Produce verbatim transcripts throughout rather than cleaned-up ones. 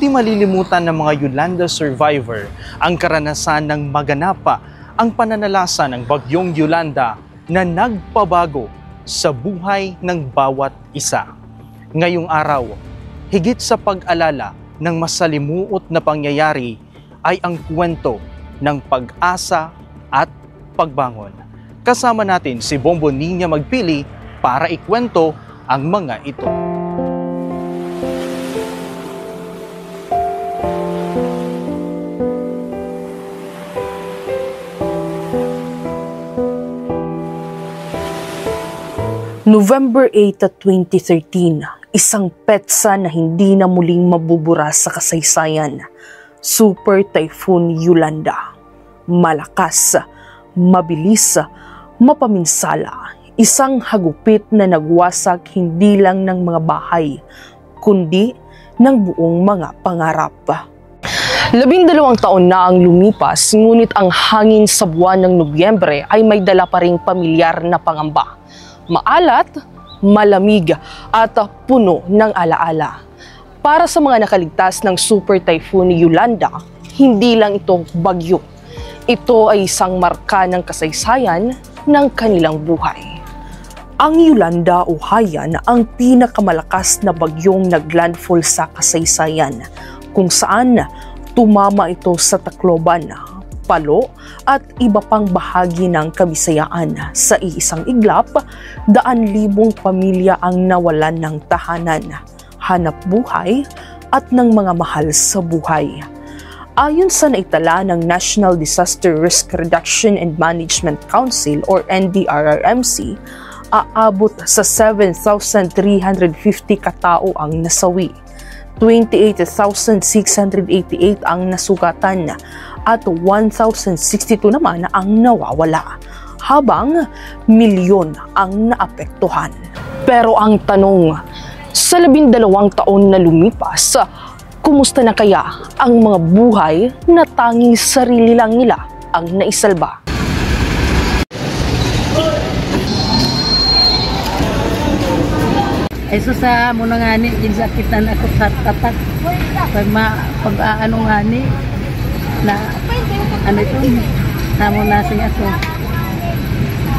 Di malilimutan ng mga Yolanda survivor ang karanasan ng maganapa ang pananalasa ng Bagyong Yolanda na nagpabago sa buhay ng bawat isa. Ngayong araw, higit sa pag-alala ng masalimuot na pangyayari ay ang kwento ng pag-asa at pagbangon. Kasama natin si Bombo Niña Magpili para ikwento ang mga ito. November eight, twenty thirteen, isang petsa na hindi na muling mabubura sa kasaysayan. Super Typhoon Yolanda. Malakas, mabilis, mapaminsala, isang hagupit na nagwasak hindi lang ng mga bahay, kundi ng buong mga pangarap. Labindalawang taon na ang lumipas, ngunit ang hangin sa buwan ng Nobyembre ay may dala pa ring pamilyar na pangamba. Maalat, malamig, at puno ng alaala. Para sa mga nakaligtas ng Super Typhoon Yolanda, hindi lang ito bagyo. Ito ay isang marka ng kasaysayan ng kanilang buhay. Ang Yolanda o Haiyan ang pinakamalakas na bagyong naglandfall sa kasaysayan, kung saan tumama ito sa Tacloban, Palo, at iba pang bahagi ng Kabisayaan. Sa iisang iglap, daan-libong pamilya ang nawalan ng tahanan, hanapbuhay, at ng mga mahal sa buhay. Ayon sa naitala ng National Disaster Risk Reduction and Management Council or N D R R M C, aabot sa seven thousand three hundred fifty katao ang nasawi, twenty-eight thousand six hundred eighty-eight ang nasugatan at one thousand sixty-two naman ang nawawala, habang milyon ang naapektuhan. Pero ang tanong, sa labindalawang taon na lumipas, kumusta na kaya ang mga buhay na tanging sarili lang nila ang naisalba? Ay, sus, amo na ngani, ginsakitan ako sa tatak. Pag ma-, pag aano ngani, na, ano ito, amo na siya ako.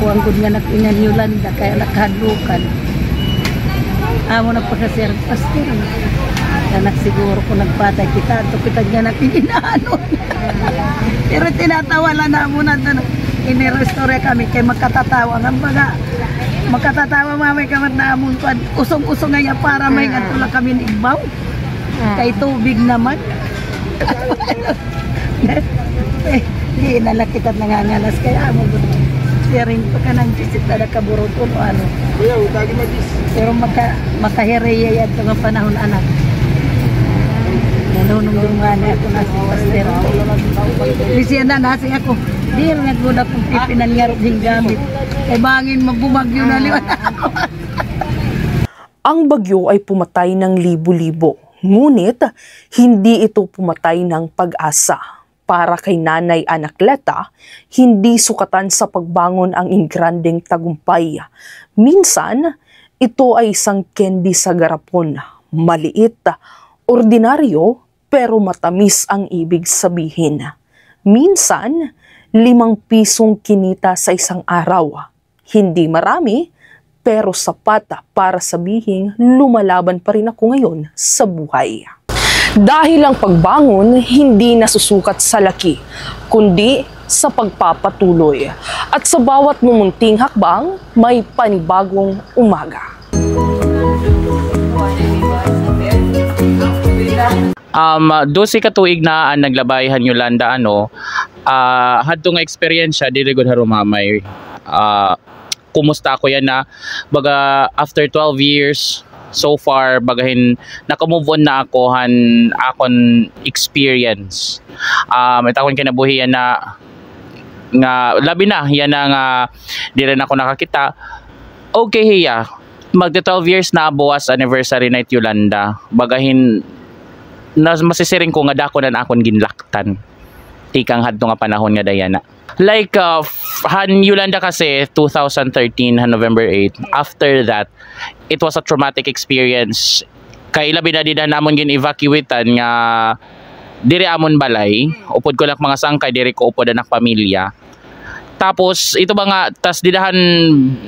Kuan gud nga nak-ingan Yolanda, kaya nakahadlukan. Amo na pagka-sir, pastor. Anak siguro ko nagpatay kita, ito kita nga nak-ingan. Pero tinatawa lang namon na ito. Inirestorya kami kay magkatatawa nga baga. Magkatatawa mamay kamat na amon kuan. Usong-usong nga niya para may ngadto lang kami ni Igbaw. Kay tubig naman. Eh, di na lang kita nangangalas kay amo gud. Siring pa ka ng bisita na kaburot o ano. Kuya, utagi magis. Pero maka-, makahiriya yan ito nga panahon, anak. Nanunong dumani ako na si Pastor. Di siya na nasi ako. Di rin nagmuna kong pipinan nga rin gamit. Kay bangin magbumagyo na liwan ako. Ang bagyo ay pumatay ng libo-libo, ngunit hindi ito pumatay ng pag-asa. Para kay Nanay Anacleta, hindi sukatan sa pagbangon ang ingrandeng tagumpay. Minsan, ito ay isang candy sa garapon, maliit, ordinaryo, pero matamis ang ibig sabihin. Minsan, limang pisong kinita sa isang araw. Hindi marami, pero sapat para sabihing lumalaban pa rin ako ngayon sa buhay. Dahil ang pagbangon hindi nasusukat sa laki, kundi sa pagpapatuloy. At sa bawat mumunting hakbang, may panibagong umaga. Um, dose ka tuig na an naglabay han Yolanda, ano, ah, hadto nga eksperyensya, diri gud harumamay. Ah, kumusta ako yana, baga, after twelve years, so far, baga hin, naka-move on na ako han akon experience. Um, it akon kinabuhi yana, nga, labi na, yana nga, diri na ako nakakita. Okay hiya. Magti-twelve years na buwas anniversary na it Yolanda. Baga hin, nas-, masisiring ko nga dako na an akon ginlaktan. Tikang hadto nga panahon nga dayana. Like, uh, f-, han Yolanda kasi, two thousand thirteen, han November eight. After that, it was a traumatic experience. Kay labi na dida han amon gin-evacuate-an nga diri amon balay, upod ko la ak mga sangkay, diri ko upod an ak pamilya. Tapos, ito ba nga, tas dida han,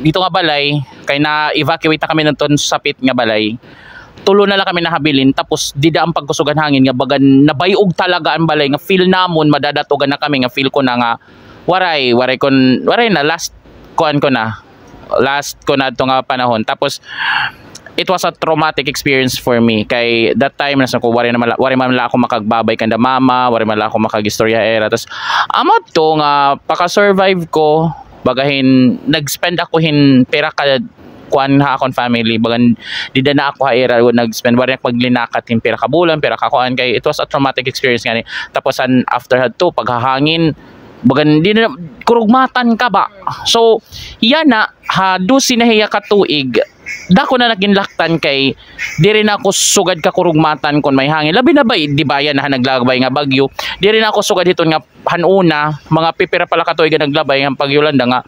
dito nga balay, kay na-evacuate na kami ngadto han sapit nga balay. Tulo na la kami nahabilin, tapos dida an pagkusog han hangin nga bagan nabay-og talaga an balay, nga feel namon, madadat-ogan na kami, nga feel ko na nga, waray, waray kon, waray na, last, kuan ko na, last ko na adto nga panahon. Tapos, it was a traumatic experience for me. Kay that time, nasa ko, waray na man la, waray man la ako makagbabay kanda mama, waray man la ako makagistorya ha ira. Tas, amo to nga, paka-survive ko, baga hin, nag-spend ako hin pira ka kuan ha akon family, bagan dida na ako ha ira, nag-spend, waray na ak maglinakat hin pira ka bulan, pira ka kuan, kay it was a traumatic experience ngani. Tapos, an after hadto, paghahangin, bagan, di na, kurugmatan ka ba? So, yana, ha dose na hiya ka tuig, dako na naginlaktan kay diri na ako sugad kakurugmatan kon may hangin. Labi na ba, di ba, yana han naglabay nga bagyo? Diri na ako sugad hiton nga han una, mga pipira pa la ka tuig nga naglabay nga pag-Yolanda nga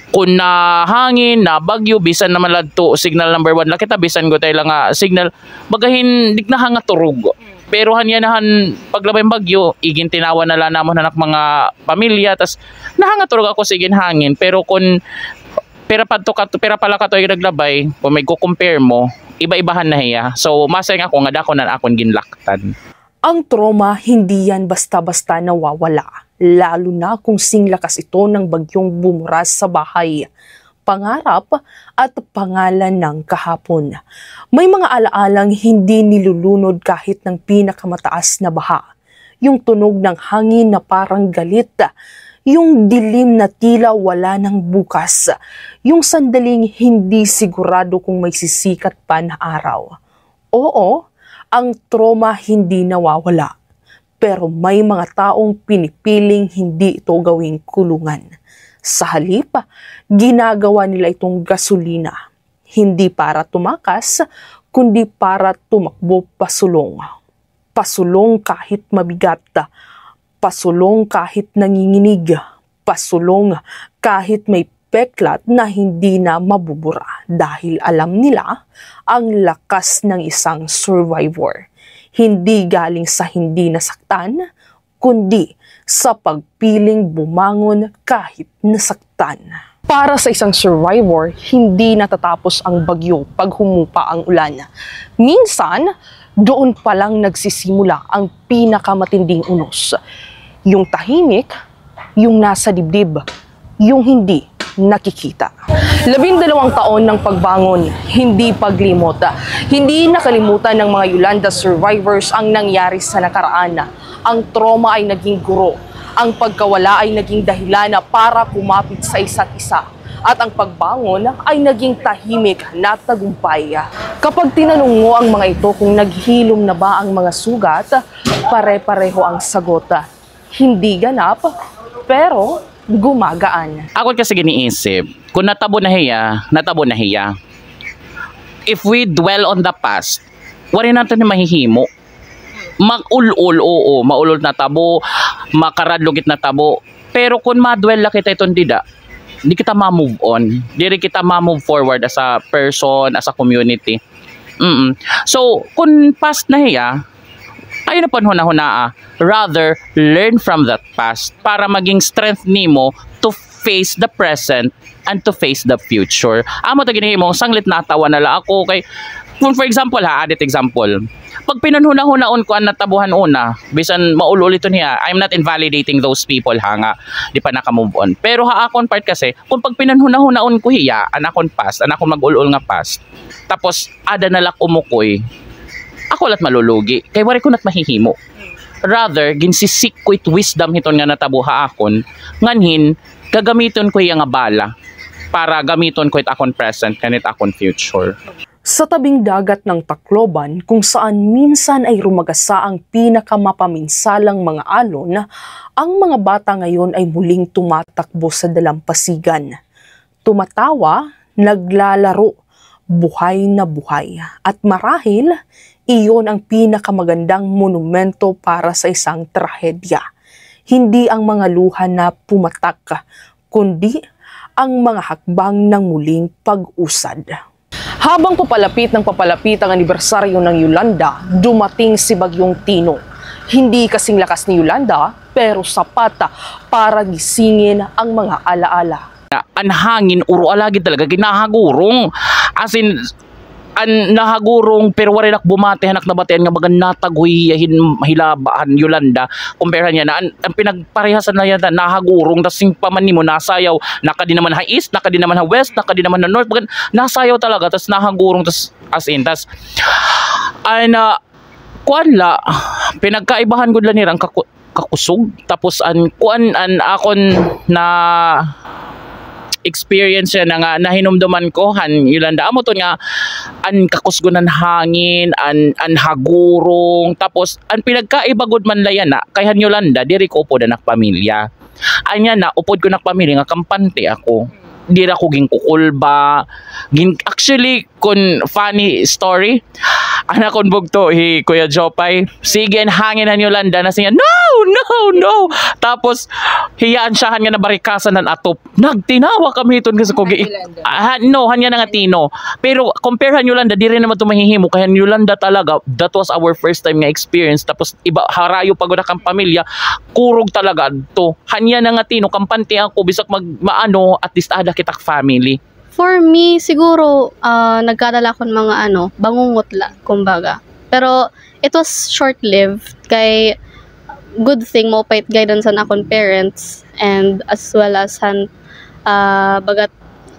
kon nahangin, nabagyo, bisan naman la adto, signal number one la kita, bisan gutay la nga signal, baga hin, di na hangaturog. Pero han yana han paglabay han bagyo, igintinawa na la namon han ak mga pamilya, tas nahangaturog ako sige hin hangin. Pero kon pira pa to ka, pira pa la ka tuig naglabay, kon may ko-compare mo, iba-ibahan na hiya. So, masayang ako nga dako na an akon ginlaktan. Ang trauma hindi yan basta-basta nawawala, lalo na kung singlakas ito ng bagyong bumura sa bahay, pangarap at pangalan ng kahapon. May mga alaalang hindi nilulunod kahit ng pinakamataas na baha. Yung tunog ng hangin na parang galit. Yung dilim na tila wala ng bukas. Yung sandaling hindi sigurado kung may sisikat pa na araw. Oo, ang trauma hindi nawawala. Pero may mga taong pinipiling hindi ito gawing kulungan. Sa halip, ginagawa nila itong gasolina. Hindi para tumakas, kundi para tumakbo pasulong. Pasulong kahit mabigat. Pasulong kahit nanginginig. Pasulong kahit may peklat na hindi na mabubura dahil alam nila ang lakas ng isang survivor. Hindi galing sa hindi nasaktan, kundi sa pagpiling bumangon kahit nasaktan. Para sa isang survivor, hindi natatapos ang bagyo pag humupa ang ulan. Minsan, doon pa lang nagsisimula ang pinakamatinding unos. Yung tahimik, yung nasa dibdib, yung hindi nakikita. Labindalawang taon ng pagbangon, hindi paglimot. Hindi nakalimutan ng mga Yolanda survivors ang nangyari sa nakaraan. Ang trauma ay naging guro. Ang pagkawala ay naging dahilan para kumapit sa isa't isa. At ang pagbangon ay naging tahimik na tagumpay. Kapag tinanong mo ang mga ito kung naghilom na ba ang mga sugat, pare-pareho ang sagot. Hindi ganap, pero gumagaan. Ako kasi giniisip, kung natabo na hiya, natabo na hiya. If we dwell on the past, waray naton ni mahihimo. Mag-ul-ul, oo, maul-ul natabo, makaradlog it natabo. Pero kung ma-dwell la kita iton dida, di kita ma-move on. Diri kita ma-move forward as a person, as a community. Mm. So, kung past na hiya, ayaw na panhunahunaa. Rather, learn from that past para maging strength nimo to face the present and to face the future. Amo ta ginhimo, sanglit natawa na la ako kay, kung for example ha, added example, pag pinanhunahunaon ko an natabo han una, bisan maul-ul iton hiya, I'm not invalidating those people ha, nga di pa naka-move on. Pero ha akon part kasi, kung pag pinanhunahunaon ko hiya, an akon past, an akon mag-ul-ul nga past, tapos ada na la ak umukoy, ako la it malulugi. Kay waray ko na it mahihimo. Rather, ginsisik ko it wisdom hiton nga natabo ha akon, nganhin, gagamiton ko hiya nga bala para gamiton ko it akon present ngan it akon future. Sa tabing dagat ng Tacloban, kung saan minsan ay rumagasa ang pinakamapaminsalang mga alon, ang mga bata ngayon ay muling tumatakbo sa dalampasigan. Tumatawa, naglalaro, buhay na buhay. At marahil, iyon ang pinakamagandang monumento para sa isang trahedya. Hindi ang mga luha na pumatak, kundi ang mga hakbang ng muling pag-usad. Habang papalapit ng papalapit ang anibersaryo ng Yolanda, dumating si Bagyong Tino. Hindi kasing lakas ni Yolanda, pero sapat para gisingin ang mga alaala. An hangin, uro alagid talaga, ginahagurong. As in, an nahagurong, pero waray nak bumati, han ak nabatian nga baga nataghoy hin hilaba han Yolanda. Compare han yana, an, an pinagparehasan la yana, nahagurong, tas singpa man nimo, nasayaw, nakadi naman ha east, nakadi naman ha west, nakadi naman ha north, baga nasayaw talaga, tas nahagurong, tas as in, tas, an, ah, kuan la, pinagkaibahan gud la nira an kaku-, kakusog. Tapos an kuan, an akon na experience yana nga nahinumduman ko han Yolanda. Amo ton nga an kakusgon han hangin, an, an hagurong. Tapos an pinagkaiba gud man la yana, kay han Yolanda, diri ko upod an ak pamilya. An yana, upod ko an ak pamilya nga kampante ako. Diri ako ginkukulba. Gin-, actually, kun funny story, an akon bugto, hi Kuya Jopay, sige an hangin han Yolanda, nasiring niya, "No, no, no!" Tapos, hiya an siyahan nga nabarikasan han atop. Nagtinawa kami hiton kasi ko gi-, ah, no, han yana nga Tino. Pero compare han Yolanda, diri naman to mahihimo, kay han Yolanda talaga, that was our first time nga experience. Tapos, iba, harayo pa gud ak an pamilya, kurog talaga adto. Han yana nga Tino, kampante ako, bisag mag-, maano, at least ada kita ak family. For me, siguro, ah, nagkadala akon mga, ano, bangungot la, kumbaga. Pero it was short-lived, kay good thing maupay it guidance han akon parents and as well as han, ah, bagat,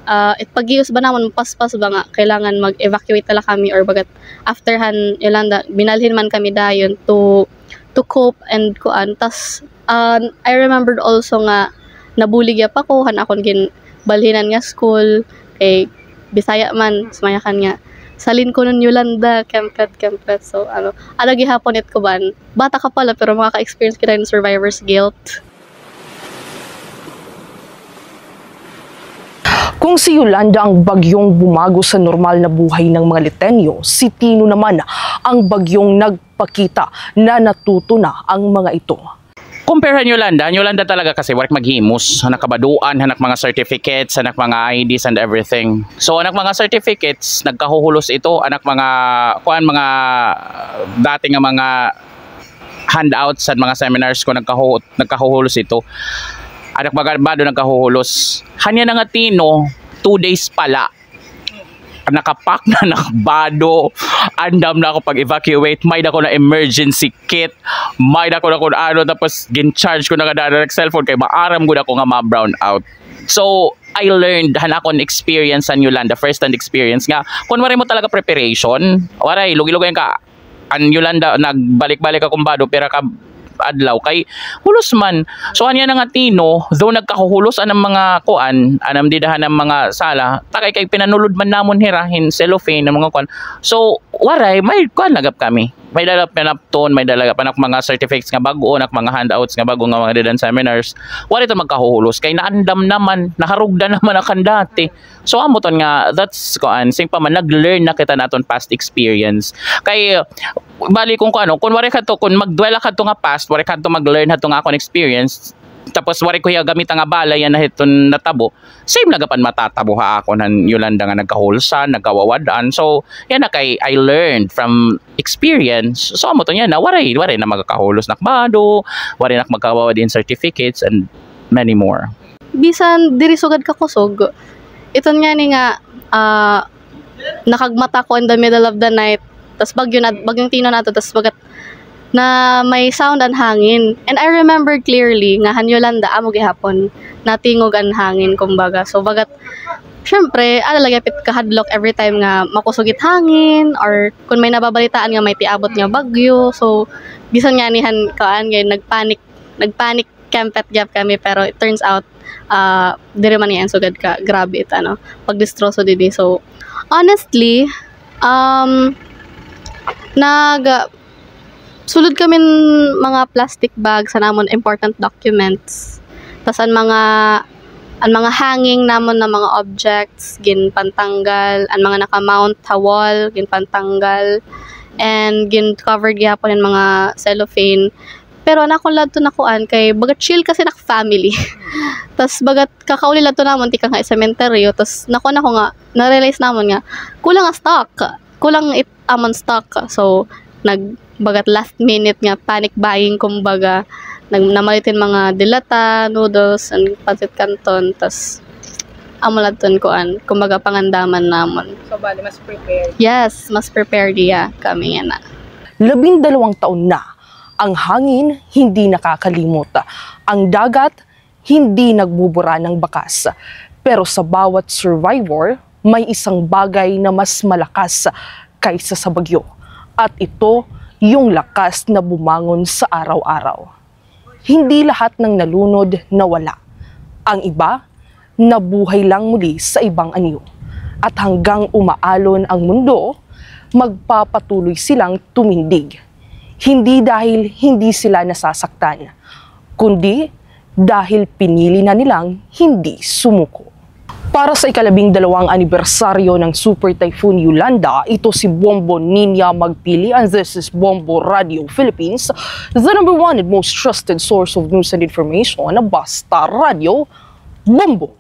ah, it paggios ba namon, mapaspas ba nga kailangan mag-evacuate tala kami or bagat after han Yolanda, binalhin man kami dayon to, to cope and kuan. Tas, ah, I remembered also nga nabulig gihap ako han akon ginbalhinan nga school, kay Bisaya man, tas mayakan nga, "Salin ko nun, Yolanda, kempet, kempet." So, ano, ada gihapon it kuan, bata ka pala, pero makaka-experience kita hin survivor's guilt. Kung si Yolanda ang bagyong bumago sa normal na buhay ng mga Liteño, si Tino naman ang bagyong nagpakita na natuto na ang mga ito. Compare han Yolanda, han Yolanda talaga kasi waray ak maghimos, han ak kabaduan, han ak mga certificates, han ak mga I Ds and everything. So, han ak mga certificates, nagkahuhulos ito, han ak mga, kuan, mga, uh, dati nga mga handouts han mga seminars ko, nagkahu-, nagkahuhulos ito. Han ak mga bado, nagkahuhulos. Han yana nga Tino, two days pala. Nakapack na, nakabado. Andam na ako pag-evacuate. May-ada ako na emergency kit. May-ada ako na kun ano. Tapos, gin-charge ko na nga direct cellphone kay maaram gud ako nga ma-brown out. So, I learned han akon experience han Yolanda, first hand experience nga, kun waray mo talaga preparation, waray, lugi-lugi ka. An Yolanda, nagbalik-balik akon bado, pira ka adlaw, kay hulos man. So, han yana nga Tino, though nagkahuhulos an mga kuan, an dida han mga sala, ta kay, kay pinanulod man namon hira hin cellophane, an mga kuan. So, waray, may kuan la gihap kami. May dala panapton, may dala gihap an ak mga certificates nga bag-o, an ak mga handouts nga bag-o nga mga dida han seminars. Waray ito magkahuhulos, kay naandam naman, naharugda naman ak han dati. So, amo ton nga, that's, kuan, sing pa man, nag-learn na kita naton past experience. Kay, bali, kun kuan, kun waray kadto, kun mag-dwell ka hadto nga past, waray kadto mag-learn hadto nga akon experience, tapos waray ko hiya gamita nga bala yana hiton natabo, same la gihap an matatabo ha akon han Yolanda nga nagkahulsan, nagkawawad-an. So, yana kay I learned from experience. So, amo ton yana, waray, waray na magkahulos an ak bado, waray na ak magkawawad hin certificates and many more. Bisan diri sugad kakusog, iton ngani nga, ah, nakagmata ko in the middle of the night, tas bagyo na, bagyong Tino na ato, tas bagat na may sound an hangin. And I remember clearly nga han Yolanda, amo gihapon, natingog an hangin, kumbaga. So, bagat, syempre, ada la gihap it kahadlok every time nga makusog it hangin, or kun may nababalitaan nga may tiabot nga bagyo. So, bisan ngani han, kuan, ngay, nagpanic, nagpanic kempet gihap kami, pero it turns out, ah, diri man ngay-an sugad ka grabe it, ano, pagdestroso didi. So, honestly, um, nag-, sulod kami hin mga plastic bags han amon important documents. Tas an mga, an mga hanging namon na mga objects, ginpantanggal, an mga naka-mount ha wall, ginpantanggal, and gin-cover gihapon hin mga cellophane. Pero an akon la adto nakuan kay baga chill kasi nak family. Tas baga kakauli la adto namon tikang ha sementeryo, tas nakuan nako nga, na-realize namon nga kulang nga stock. Kulang it amon stock. So, nag-, bagat last minute nga panic buying, kumbaga, nag-, namalit hin mga de-lata, noodles, and pancit canton, tas amo la adton kuan, kumbaga, pangandaman namon. So, bali, mas prepared. Yes, mas prepared iya kami yana. Labindalawang taon na, ang hangin hindi nakakalimot. Ang dagat hindi nagbubura ng bakas. Pero sa bawat survivor, may isang bagay na mas malakas kaysa sa bagyo. At ito yung lakas na bumangon sa araw-araw. Hindi lahat ng nalunod nawala. Ang iba, nabuhay lang muli sa ibang anyo. At hanggang umaalon ang mundo, magpapatuloy silang tumindig. Hindi dahil hindi sila nasasaktan, kundi dahil pinili na nilang hindi sumuko. Para sa ikalabing dalawang anibersaryo ng Super Typhoon Yolanda, ito si Bombo Niña Magpili, and this is Bombo Radio Philippines, the number one and most trusted source of news and information. Basta Radyo, Bombo!